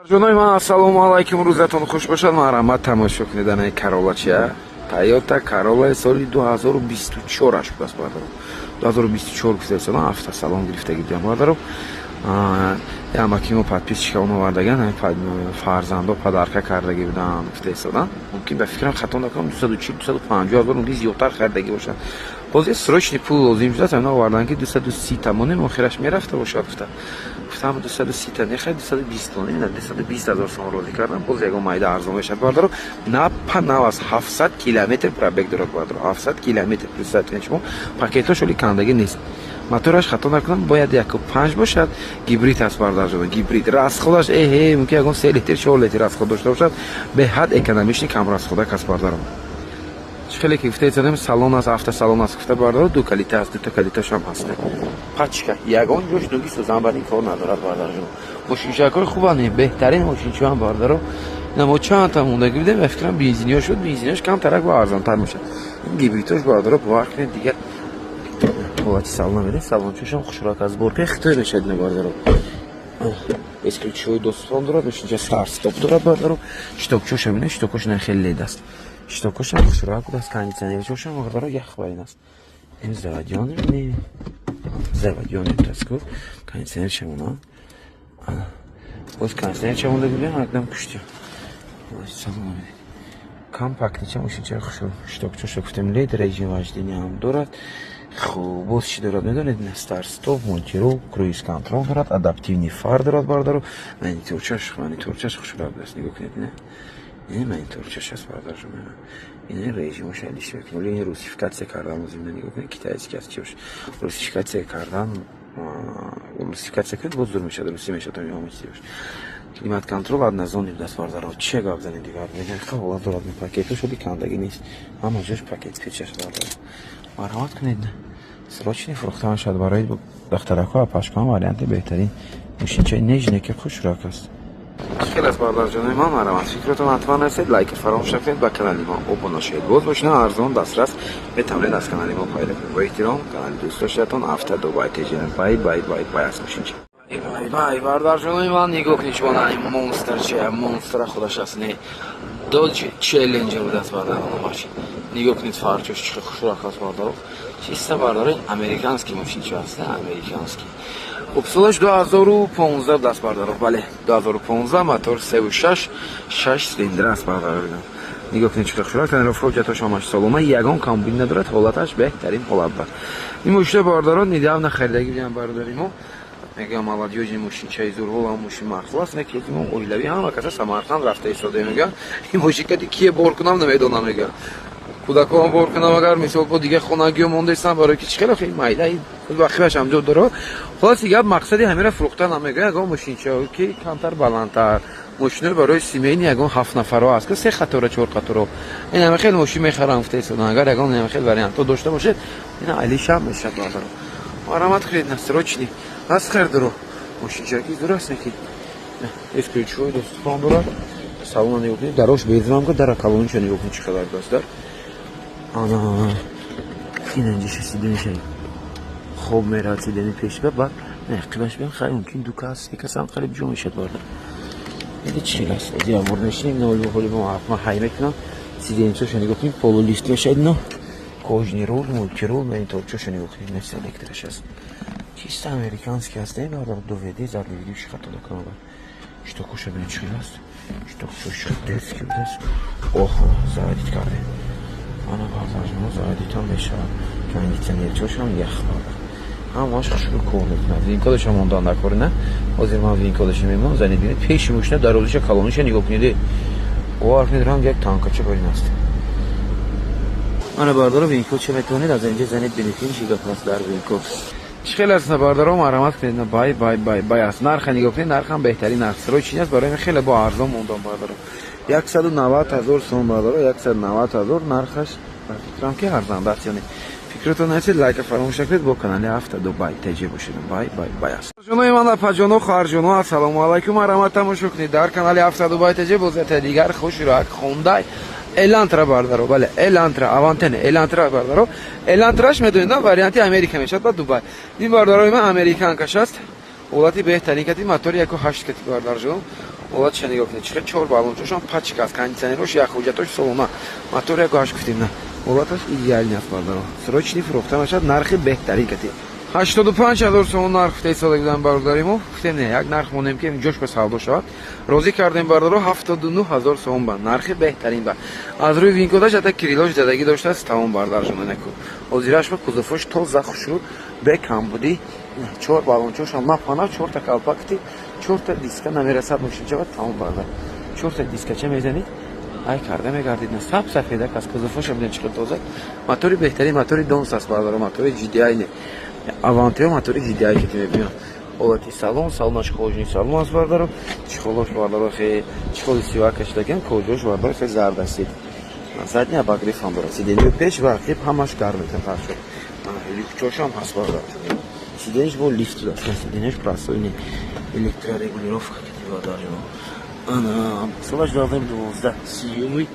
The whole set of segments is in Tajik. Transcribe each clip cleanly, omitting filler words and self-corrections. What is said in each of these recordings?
Ҷонои ман, ассалому алайкум, рӯзатон хуш бошад. Марҳамат, тамошо кунед анаи Карола чия. Тойота Каролаи соли 2024 будааст, бародаро. 2024 гуфтаистодам, автосалон гирифтагӣ будам, бародаро. Ямаки мо подписчика он овардаган, фарзандо подарка кардагӣ буданд, гуфтаистодам. Мумкин, ба фикрам, хато накунам, 240, 250 ҳазор, мумкин зиёдтар харидагӣ бошад. Боз срочный пул лозим шудааст, ана овардан, ки 230 тамонем охираш мерафта бошад, гуфта. Гуфтам, 230 та нехай, 220 тонем, на 220 ҳазор сом розӣ кардам. Боз ягон майда арзон мешавад, бародаро. Напа нав аст, 700 километр пробег дорад, бародаро, 700 километр. Представь кунед шумо, пакетош оли кандагӣ нест. Мотораш, хато накунам, бояд 1,5 бошад, гибрид аст, бародарҷон, гибрид. Расходаш эҳе, мумкин ягон 3 литр, 4 литр расход дошта бошад. Беҳад экономичный, кам расходак аст, бародаро. Чӣ хеле ки гуфта, салон аст, автосалон аст, гуфта, бародаро, ду калита аст, дута калиташам ҳаст. Пачка, ягон ҷош нуги сӯзан бар ин кор надорад, бародарҷон. Мошинчакҳои хубанд, беҳтарин мошинчаам, бародаро. Ина мо чандта мондагӣ будем, ба фикрам, бензиниҳо шуд, бензиниҳош камтарак ва арзонтар мешавад. Ин гибридҳош, бародаро, бовар кунед, дигар ҳолати салон медед, салончошам хушрак аз боркаи хитой мешавад ина, бародаро. Бесключевой доступ дорад, мошинча старт стоп дорад, бародаро. Щитокчошам ина, щитокош ина хеле лед аст. Щитокошам хушрак будааст, кондитсионерчошам, бародаро, ях бар ин аст. Ин заводёный не, заводёный будааст ку, кондитсионерчамона. Боз кондитсионерча монда гӯям, акдам кушти. Салон компактнича, мошинча хушрӯ. Щитокчоша гуфтем, лед, режим вождения ҳам дорад. Хуб, боз чӣ дорад, медонед? Старт стоп, мультирул, круиз контроль дорад, адаптивный фар дорад, бародаро. Мониторчаш хушрӯ будааст, нигоҳ кунед, ина. Ин мониторчаш аст, бародарҷон. Ин режимаш алиш мекунем. Ин русификация кардан лозим, нигоҳ кунед, китайский аст, чӣ бош. Русификация кардан, русификация кунед, боз зур мешавад, русӣ мешавад, ҳама чизи бош. Климат контроль однозонный будааст, бародаро. Чӣ гап занем дигар? Мега ҳолат дорад, пакетҳо шуди, кандагӣ нест, ҳама ҷош пакет печаш, бародаро. Марҳамат кунед, срочный фурӯхта мешавад. Барои духтаракҳо, апашкаҳо варианти беҳтарин мошинчаи нежный, ки хушрак аст. Хеле аз бародарҷонои ман, марҳамат, фикротон ҳатман расед, лайка фаромӯш накунед, ба канали мо обуна шавед. Боз мошина арзон дастрас метавонед аз канали мо пайдо кунед. Бо эҳтиром, канали дӯстдоштаатон Авто Дубай ТЖ. Бай бай, бай бай аст мошинча. Бай, бародарҷонои ман, нигоҳ кунед шумо, на монстр чия, монстра худаш аст, не, Dodge Challenger будааст, бародарон. Нигоҳ кунед, фарчош чӣ хушрак аст, бародаро, чиста, бародаро, американский мошинча аст, американский. Хуб, солаш 2015 будааст, бародаро, бале, 2015, мотор 3,6, 6 цилиндр аст, бародаро. Нигоҳ кунед, чӣ хушрак, тонировка, ҳуҷҷатош ҳамаш солома, ягон камбуди надорад, ҳолаташ беҳтарин ҳолат ба. Ин мошина, бародарон, недавно харидагӣ будем, бародари мо мегӯям, молодёжный мошинчаи зурҳол, мошин махсус аст, не, ки мо оилавӣ ҳама каса Самарқанд рафта истода, мегӯям, ин мошин кади кие бор кунам, намедонам, мегӯям, кӯдакҳоам бор кунам, агар мисол бо дигар хонагиҳо мондаистам, барои ки чӣ хеле хеле майда вақибаш ҳамҷо дора. Хулоси гап, мақсади ҳамира фурӯхтан ам, мегӯям, ягон мошинчао ки камтар баландтар, мошинои барои семейный, ягон ҳафт нафаро аст, ки се қатора, чор қаторо, ин ҳама хеле мошин мехарам, гуфта истодам. Агар ягон ҳама хеле вариантҳо дошта бошед, ина алишам мешавад, бародаро. Марҳамат кунед, на срочный аст, хайр, мошинчаки дур аст, неки бесключевой доступ дорад. Салона нигоҳ кунед, дарош безрам, дара калонча нигоҳ кунед, чӣ қадар даст дар. Ана ин инҷа сидениша хоб меравад, сидени пешба, баъд қибаш биям, хайр, мумкин ду кас, се касам қариб ҷо мешавад, бардар. Иди чӣ хел аст, ози мешинем, ҳоли ма ҳай мекунам. Сиденчаша нигоҳ кунед, полулифт мешавад, ино кожаный руль, мультируль, мониторчаша нигоҳ кунед, нес электрош аст, чисто американский аст, не, бардар. Доведе задливидиш, хато накунам, щитокоша бинед, чӣ хел аст, щитокчош чӣ дерзкий будааст. Оҳ, заводить кардем, ана, бардарҷоно, заводитам мешавад, кондитсионерчошам ях, бардар, ҳамаш хушрӯ кор мекунад. Вин-кодаша мондан накори, на, ҳозир ман вин-кодаша мемонам, занед, бинед, пеши мошина дарозиша, калониша нигоҳ кунед, бовар кунед, ранг як танкача бар ин аст. Мана, бардаро, вин-код ча метавонед аз инҷа занед, бинед, ки чӣ гап аст дар вин-код. Чӣ хеле аст, бардаро, марҳамат кунед, на бай бай бай бай аст. Нарха нигоҳ кунед, нархам беҳтарин нарх, срочный аст, барои хеле бо арзон мондам, бардаро, 190 000 сом, бардаро, 190 000 нархаш, ба фикрам, ки арзанда аст. Яъне фикротон нарасед, лайка фаромӯш накунед, бо канали Авто Дубай ТЖ бошед. Бай бай бай аст. Ҷонои ман, апаҷоно, хоҳарҷоно, ассалому алайкум. Марҳамат, тамошо кунед дар канали Авто Дубай ТЖ бозията дигар хушрак Хундай Элантра, бардаро, бале, Элантра, Авантене Элантра, бардаро. Элантраш, медонед, на, варианти Америка мешавад ба Дубай. Ин, бардарои ман, американкаш аст, ҳолати беҳтарин кати, мотори 1,8 кати, бардарҷон. Ҳолатша нигоҳ кунед, чихел чор баллончошам пачка аст, кондитсионерош як, ҳуҷҷатош солона, мотор 1,8 гуфтем, на, ҳолаташ идеальный аст, бардаро. Срочный фурӯхта мешавад, нархи беҳтарин кати 85 000 сомон нарх гуфта истода будам бародари мо. Гуфтем, не, як нарх монем, ки ҷош ба савдо шавад. Розӣ кардем, бародаро, 79 000 сомон ба нархи беҳтарин. Ба аз рӯи винкодаш ата крылош задагӣ доштааст, тамом, бардаржона неку ҳозираш ба кузовош тоза, хушрӯ, бекамбудӣ, чор баллончошам напана, чорта калпакти, чорта диска намерасад мошинча, тамом, бардар, чорта дискача мезанед, ай карда мегардид, на саб сафедак аз кузовоша бинед, чӣ тоза. Мотори беҳтарин, мотори Донс аст, бардаро, мотори GDI не, Авантео, мотори GDI ки мебинам. Ҳолати салон, салонаш кожаный салон аст, бардаро, чехолош, бардаро, хе чехоли сива кашидагиам, кожош, бардаро, хе зард астид. Задний обогрев ҳам дорад, сиденьи пеш ва ақиб ҳамаш гарм мекунад, шуд, люкчошам ҳаст, бардаро. Сиденьиш бо лифт аст, сиденьиш простой не, электрорегулировка бардаро. Ана солаш 2012, 30-уми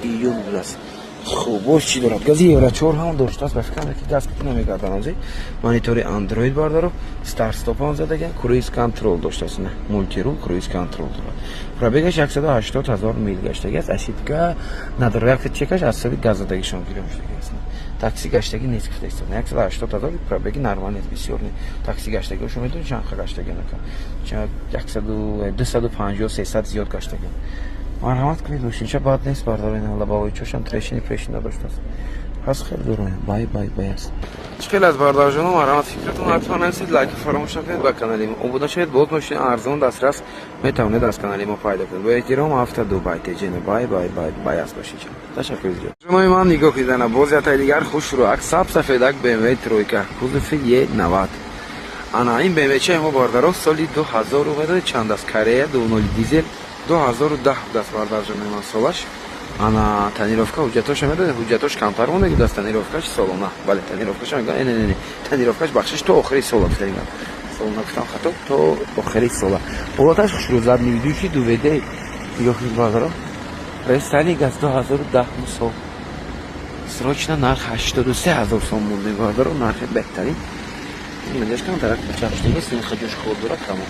июн будааст. Хуб, боз чӣ дорад? Гази евро 4 ҳам доштааст, ба фикрам, ки газ намегардам. Ази монитори Андроид, бардаро, старт стоп ҳам задаган, круиз контроль доштааст, на, мультирул, круиз контроль дорад. Пробегаш 180 ҳазор мил гаштаги аст, ошибка надорад, якта чекаш аз ҳисоби газ задагишон гирифта шудаги аст, такси гаштагӣ нест, гуфта истода. 180 ҳазор пробеги нормал нест, бисёр не. Такси гаштагиҳо шумо медонед чанд гаштагӣ нака, яксаду, 250, 300 зиёд гаштагӣ. Марҳамат кунед, мошинча бад нест, бардаро. Ина лобовой чошам трещини пеши надоштааст, пас хеле дурӯ, бай бай бай аст. Чӣ хел аз, бардарҷоно? Марҳамат, фикратон ҳатман нависед, лайк фаромӯш накунед, ба канали мо обуна шавед. Боз мошини арзон дастрас метавонед аз канали мо пайдо кунед. Бо эҳтиром, Авто Дубай Теҷена. Бай бай бай бай аст мошинча. Ташаккур зиёд. Ҷонои ман, нигоҳ кунед, боз ятаи дигар хушрӯак, саб сафедак, БМВ тройка, кузови Е90. Ана ин БМВчаи мо, бардаро, соли дуҳазору медонед чанд аст? Корея, 2.0 дизел, 2010 будааст, бардарҷонои ман, солаш. Ана тонировка, ҳуҷҷатоша медонед, ҳуҷҷатош камтар мондаги будааст, тонировкаш солона, бале, тонировкаша мегӯям, не, не, не, тонировкаш, бахшиш, то охири сола гуфтаем, солона гуфтам хато, то охири сола. Ҳолаташ хушрӯ, задний ведущий, 2WD, нигоҳ кунед, бардаро, рестайлинг аз 2010 сол. Срочно нарх 83 000 сом мондем, бардаро, нархи беҳтарин. Инҷаш камтарак чапштаги, синхаҷош кор дорад, тамом,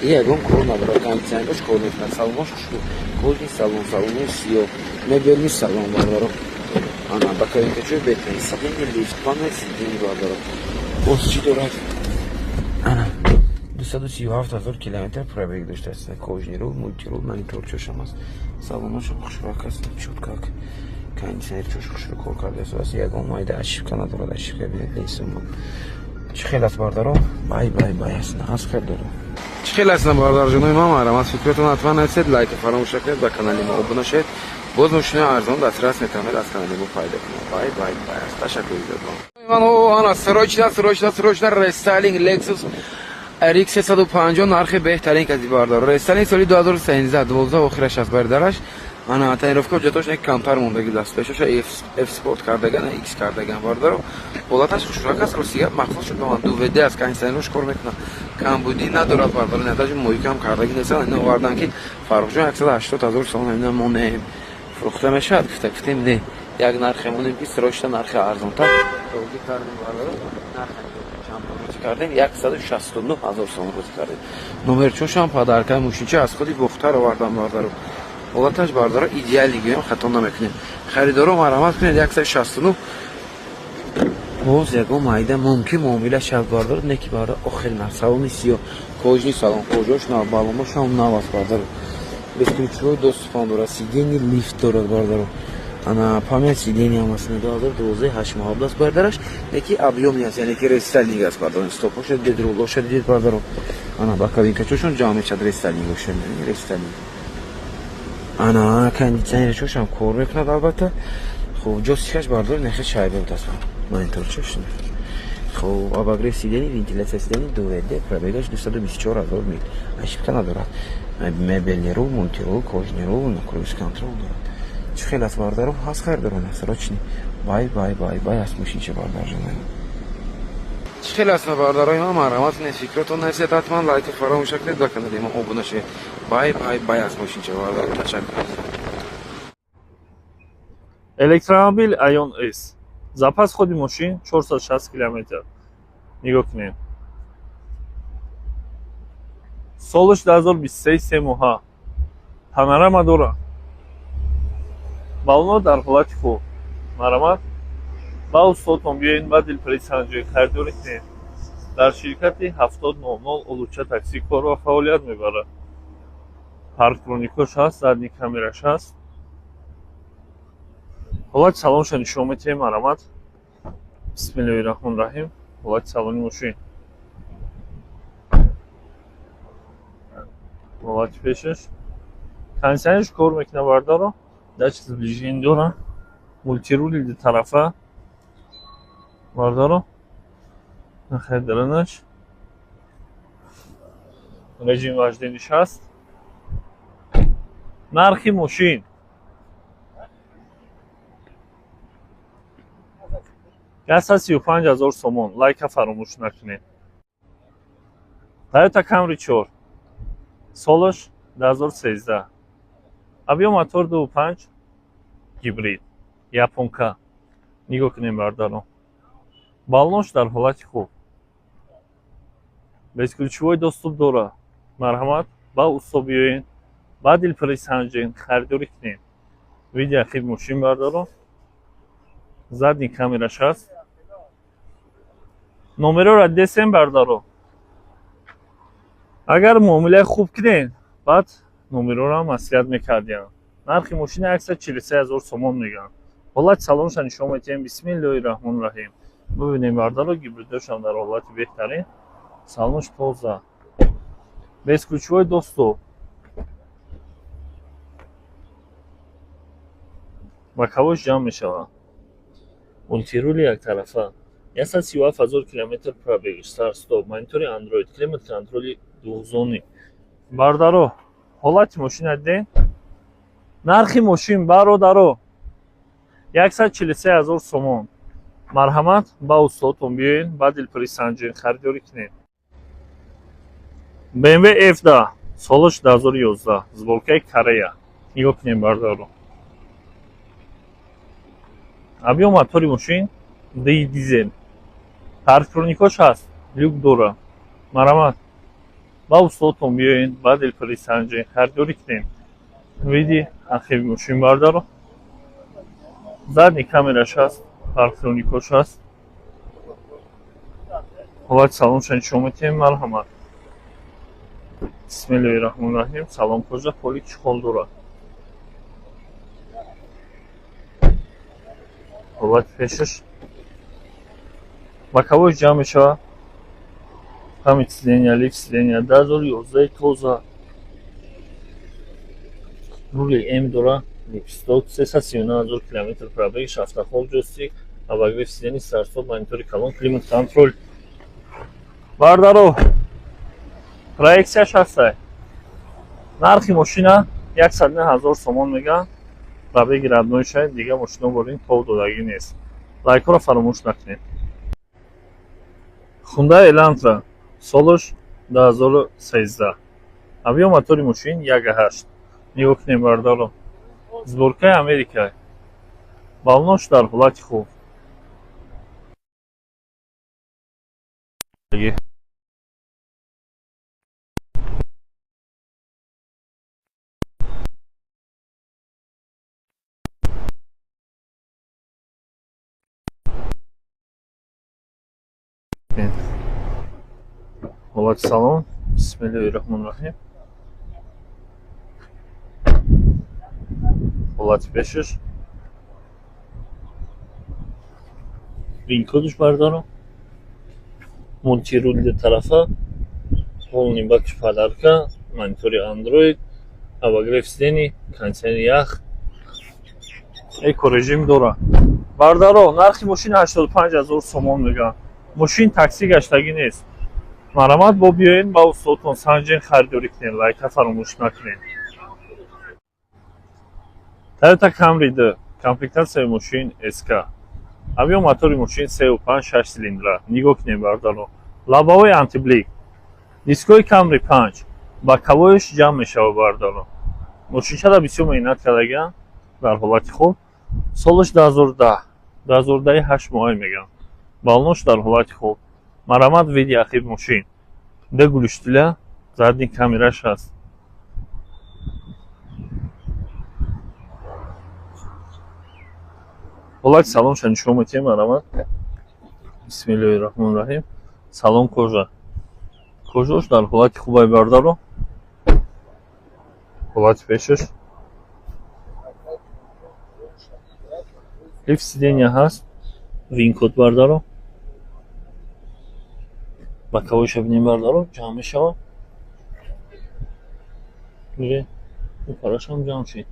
и ягон кор надорад, кондитсионераш кор мекунад, салонош хушрӯ, кожаный салон, салони сиёҳ, мебельный салон, бардаро. Ана боковинкачои беҳтарин, сиденье лифт, панел сиденье, бардаро. Боз чӣ дорад? Ана 237 000 километр пробег доштааст, кожаный рул, мультирул, мониторчошам аст, салоношам хушрак аст, чуткак, кондитсионер чош хушрӯ кор кардааст, ягон майда ошибка надорад, ошибка бинед нестум. Чӣ хел аст, бардаро? Бай бай бай аст, аз хел дорам. Чӣ хел аст, бардарҷонои ман? Марҳамат, фикратон ҳатман нависед, лайка фаромӯш накунед, ба канали мо обуна шавед. Боз мошинои арзон дастрас метавонед аз канали мо пайдо кунед. Бай бай бай аст, ташаккур зиёд. Ман ана срочно, срочно, срочно рестайлинг Lexus RX 350, нархи беҳтарин кази, бардар. Рестайлинг, соли 2013, 12 охираш аст, бардараш. Ана тонировка, ҳуҷҷатош не, камтар мондаги даст, пешоша F Sport кардаган, X кардаган, бардаро. Ҳолаташ хушрак аст, ростига махсус шуд ба ман. 2WD аст, кондитсионерш кор мекунад, камбудӣ надорад, бардаро, натаҷи моикам кардаги нестан. Ина овардан, ки Фаррухҷон, 180 ҳазор сомон ина монем, фурӯхта мешавад, гуфта. Гуфтем, не, як нархе монем, ки срочно нархи арзонтар розӣ кардем, бардаро. Нархе розӣ кардем, 169 ҳазор сомон розӣ кардем. Номерчошам подаркаи мошинча аз худи Бохтар овардам, бардаро. Ҳолаташ, бардаро, идеальный гӯям, хато намекунем. Харидоро, марҳамат кунед, 169. Боз ягон майда мумкин муомила шавад, бардаро, не ки, бардар, охир нарх. Салони сиёҳ, кожаный салон, кожош нав, балоношам нав аст, бардаро, бесключевой доступ дорад, сиденье лифт дорад, бардаро. Ана память сиденье ҳам аст. 2012, 8 моҳ аст, бардараш, яки объёмный аст, яъне ки рестайлинг аст, бардаро. Стопоша дид, рулоша дид, бардаро. Ана ба кабинкачошон ҷамъ мешавад, рестайлинг боша, рестайлинг. Ана кондитсионерчошам кор мекунад, албатта. Хуб, ҷойстикаш, бардор, нехе шайба будааст, мониторчош. Хуб, обогрев сидений, вентиляция сидений, 2WD, пробегаш 224 ҳазор мил, ошибка надорад, мебельный рул, мультирул, кожаный рул, круиз контроль дорад. Чӣ хел аст, бардаро? Ҳаст харидорон, срочный, бай бай бай бай аст мошинча, бардарҷон. Чӣ хел аст, бардарои ман? Марҳамат кунед, фикротон нависед ҳатман, лайка фаромӯш накунед, ба канали мо обуна шавед. Бай бай бай аст мошинча, бардаро, ташаккур. Электромобил Aion S. Запас ходи мошин 460 километр. Нигоҳ кунед. Солаш 2023, 3 моҳа. Панорама дора. Баллоно дар ҳолати хуб. Марҳамат, ба устодтон биёед, ба дилпарӣ санҷед, харидорӣ кунед. Дар ширкати 7000 Олуча такси кор ва фаъолият мебарад. Парктроникош ҳаст, задний камераш ҳаст. Ҳолати салонша нишон медиҳем, марҳамат. Бисмиллоҳи раҳмони раҳим. Ҳолати салони мошин. Ҳолати пешаш. Кондитсионерш кор мекунад бардаро. Датчик сближения дора. Мультирули ду тарафа. Бардаро. Нахайр даранаш. Режим вождениш ҳаст. Нархи мошин 135 000 сомон. Лайка фаромӯш накунед. Toyota Camry 4, солаш 2013, объем мотор 2.5, гибрид, японка. Нигоҳ кунем бардаро, баллонш дар ҳолати хуб, бесключевой доступ дора. Марҳамат, ба усто биёед, ба дилпарӣ санҷед, харидорӣ кунед. Види ахир мошин бардаро, задний камераш ҳаст. Номерора десем бардаро, агар муомилаи хуб кунед, баъд номерора маслиҳат мекардиям. Нархи мошина 143 000 сомон мегӯянд. Ҳолати салонша нишон медиҳем. Бисмиллоҳи раҳмони раҳим. Бибинем бардаро, гибридошам дар ҳолати беҳтарин, салонш тоза, бесключевой доступ, боковош ҷамъ мешавад, мультирули яктарафа, 137 000 километр пробег, старт-стоп, монитори Android, климат-контроли двухзонный. Бардаро, ҳолати мошина дидем. Нархи мошин бародаро 143 000 сомон. Марҳамат, ба устодтон биёед, ба дилпарӣ санҷед, харидорӣ кунед. BMW F10, солаш 2011, сборкаи Корея. Нигоҳ кунем бародаро. Объем мотори мошин ди дизел. Парктроникош ҳаст, люк дора. Марҳамат, ба устодтон биёед, ба дилпарӣ санҷед, харидорӣ кунед. Види ахири мошин бардаро. Задний камераш ҳаст, парктроникош ҳаст. Ҳолати салонша нишон медиҳем, марҳамат. Бисмиллоҳи раҳмони раҳим. Салон кожа, поли чехол дорад. Ҳолати пешаш, боковош ҷамъ мешавад. Память сидения, лифт сидения, 2011 тоза. Рули М дора, лепесток, 339 000 километр пробег, шафтахол, ҷойстик, обогрев сидений, старт-стоп, монитори калон, климат контроль. Бардаро, проексияш ҳастай. Нархи мошина 109 000 сомон мегӯянд. Пробеги родной шай, дига мошино борин тов додагӣ нест. Лайкҳоро фаромӯш накунед. Hyundai Elantra, солаш 2013, объем мотори мошин 1.8. Нигоҳ кунем бародаро, сборкаи Америка, баллонош дар ҳолати хуб. Ҳолати салон. Бисмиллоҳи раҳмони раҳим. Ҳолати пешаш, винкодш бардорам, мультирул ду тарафа, полный бакш подарка, монитори Android, обогрев сидений, кондитсионери ях, эко режим дора. Бардаро, нархи мошин 85 000 сомон мегӯянд. Мошин такси гаштагӣ нест. Марҳамат, бо биёед, ба устодтон санҷен, харидорӣ кунед. Лайка фаромӯш накунед. Toyota Camry 2, комплектатсияи мошин SK, объем мотори мошин 3.5, 6 силиндра. Нигоҳ кунед бардаро, лабаҳои антиблик, дискҳои Camry 5, боковоиш ҷамъ мешавад. Бардаро, мошинчада бисёр меҳнат кардагианд, дар ҳолати хуб. Солаш 2010, 2010 8 моҳе мегӯянд. Баллонош дар ҳолати хуб. Марҳамат, види ахир мошин, ду глушителя, задний камераш ҳаст. Ҳолати салонша нишон метиҳем, марҳамат. Бисмиллоҳи раҳмони раҳим. Салон кожа. Кожаош дар ҳолати хубай, бардаро. Ҳолати пешаш. Лифт сидения ҳаст. VIN-код, бардаро. Боковойша бинем, бардаро, ҷамъ мешавад. Парашам ҷамъ шид.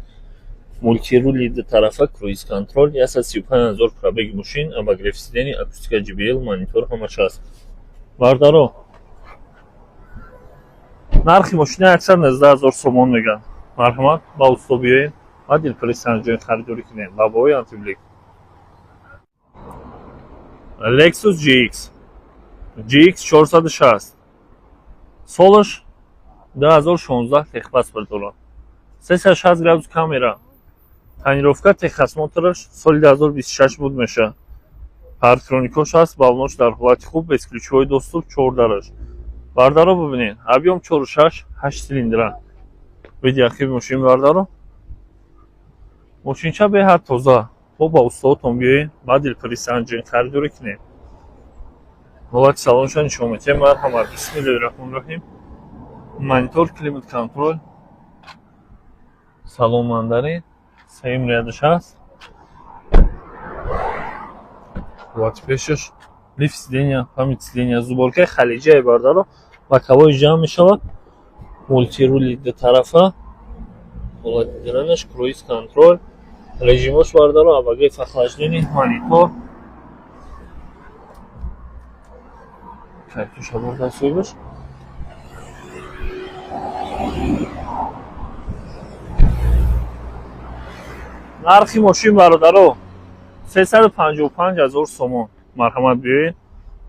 Мультирули дутарафа, круиз контроль, 135 000 пробеги мошин, обогрев сидений, акустика JBL, монитор, ҳамаш ҳаст. Бардаро, нархи мошина 119 000 сомон мегӯянд. Марҳамат, ба усто биёед ва дилпури санҷои харидорӣ кунед. Лабои антиблик. Lexus GX, GX 460, солаш 2016, техпаспорт дорад, 360 градус камера, тонировка, техосмотраш соли 2026 буд мешавад. Парктроникош ҳаст, баллонош дар ҳолати хуб, бесключевой доступ, чордараш. Бардаро, бибинед, объем 4,6, 8 цилиндра. Види ахири мошин, бардаро. Мошинча беҳад тоза. Бо ба устоотон биёед, ба дилпури санҷин харидорӣ кунед. Ҳолати салонша нишон метиҳем, марҳамат. Бисмиллоҳи раҳмони раҳим. Монитор, климат контроль, салон мандарин, сеюм рядаш ҳаст. Ҳолати пешаш, лифт сидения, память сидения, сборкаи халиҷияи, бардаро, боковой ҷамъ мешавад, мультирули дутарафа, ҳолати диранаш, круиз контроль, режимош, бардаро, обогрев охлаждение, монитор. Картуша бурда соҳибаш. Нархи мошин, бародаро, 355 000 сомон. Марҳамат, биёед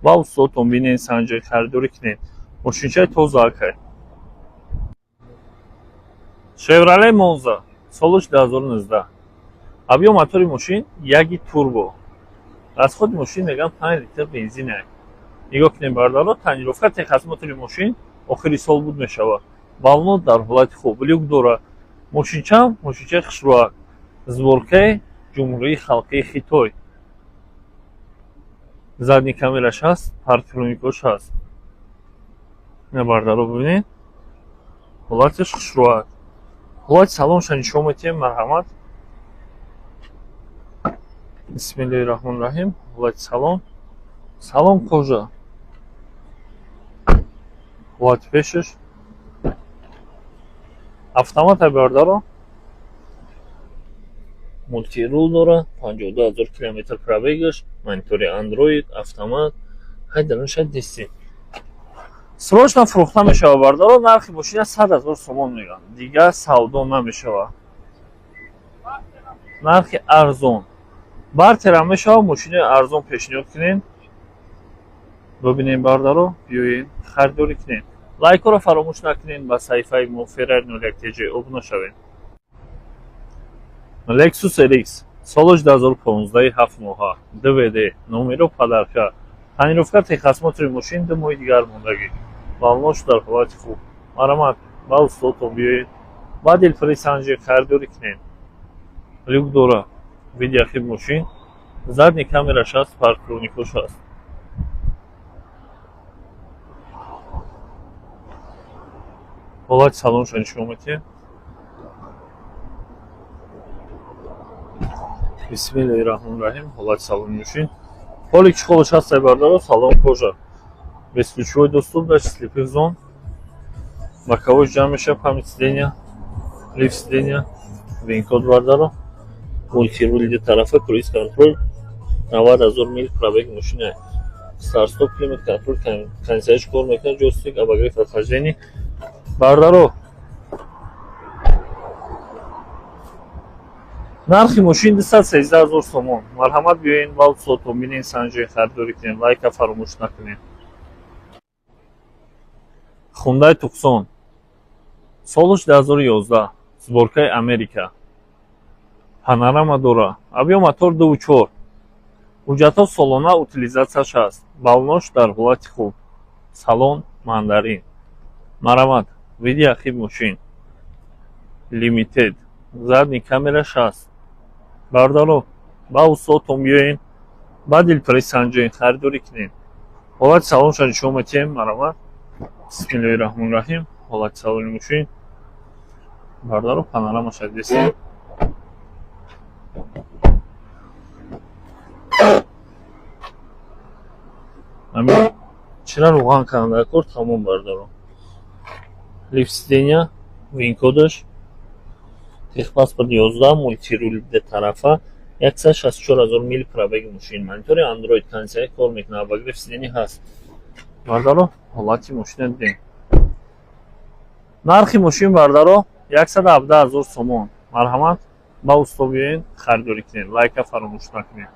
ва устодтон бинед, санҷои харидорӣ кунед. Мошинчаи тоза акай. Шевроле Монза, солаш 2019, объем мотори мошин яги турбо, расходи мошин мегӯям 5 литр бензин. Нигоҳ кунед, бародаро, тонировка, техосмотри мошин охири сол буд мешавад. Баллон дар ҳолати хуб, люк дорад. Мошинчаам мошинчаи хушрӯак, сборкаи Ҷумҳурии Халқии Хитой. Задний камераш ҳаст, парктроникош ҳаст. Ина, бардаро, бибинед, ҳолаташ хушрӯак. Ҳолати салонша нишон метиҳем, марҳамат. Бисмиллоҳи раҳмони раҳим. Ҳолати салон, салон кожа. Ҳолати пешаш, автомата, бардаро, мультирул дорад, 52 000 километр пробегаш, монитори андроид, автомат, ҳайдаронша дисти. Срочно фурӯхта мешавад, бардаро. Нархи мошина 100 000 сомон мегӯянд, дигар савдо намешавад. Нархи арзон, бартерам мешавад. Мошинои арзон пешниҳод кунем, бибинем, бардаро, биёед, харидорӣ кунем. Лайкҳоро фаромӯш накунед, ба саҳифаи мо Феррари 01 TJ обуна шавед. Lexus RX, солаш 2015, 7 моҳа, ДВД, номеро подарка, тонировка, техосмотри мошин 2 моҳи дигар мондагӣ, баллонош дар ҳолати хуб. Марҳамат, ба устодтон биёед, ба дилпури санҷи харидорӣ кунед. Люк дора, види ахир мошин, задний камераш ҳаст, парктроникош ҳаст. Ҳолати салонша нишон метиҳем. Бисмиллоҳи раҳмони раҳим. Ҳолати салони мошин, ҳоли чехолаш ҳастай, бардаро, салон кожа, бесключевой доступ, датчик слепых зон, боковой ҷамъ мешавад, память сидения, лифт сидения, VIN-код, бардаро, мультирули дутарафа, круиз контроль, 90 000 мил пробег мошина, старт-стоп, климат контроль, кондиционерш кор мекунад, ҷойстик, обогрев охлаждение. Бардаро, нархи мошин 213 000 сомон. Марҳамат, биёед ва устодтон бинед, санҷои харидорӣ кунед. Лайка фаромӯш накунед. Хундай Туксон, солаш 2011, сборкаи Америка, панорама дора, объем мотор 2,4, ҳуҷҷатҳо солона, утилизатсияш ҳаст, баллонош дар ҳолати хуб, салон мандарин. Марҳамат, види ахиб мошин, лимитед, задний камераш ҳаст. Бардаро, Ба устодтон биёен, ба дилпурӣ санҷоен, харидорӣ кунед. Ҳолати салонша нишон метиҳем, марҳамат. Бисмиллоҳи раҳмони раҳим. Ҳолати салони мошин, бародаро, панорамаша дидесем. Ҳамин чира рӯған кардам дар кор, тамом, бародаро. Лифт сидения, винкодаш, техпаспорт 11, мультирул тарафа, 164 000 мил пробеги мошин, монитори Android, кондитсионер кор мекунад, обогрев сидения ҳаст. Бародаро, ҳолати мошина дидем. Нархи мошин, бародаро, 117 000 сомон. Марҳамат, ба усто биёен, харидорӣ кунед. Лайка фаромӯш накунед.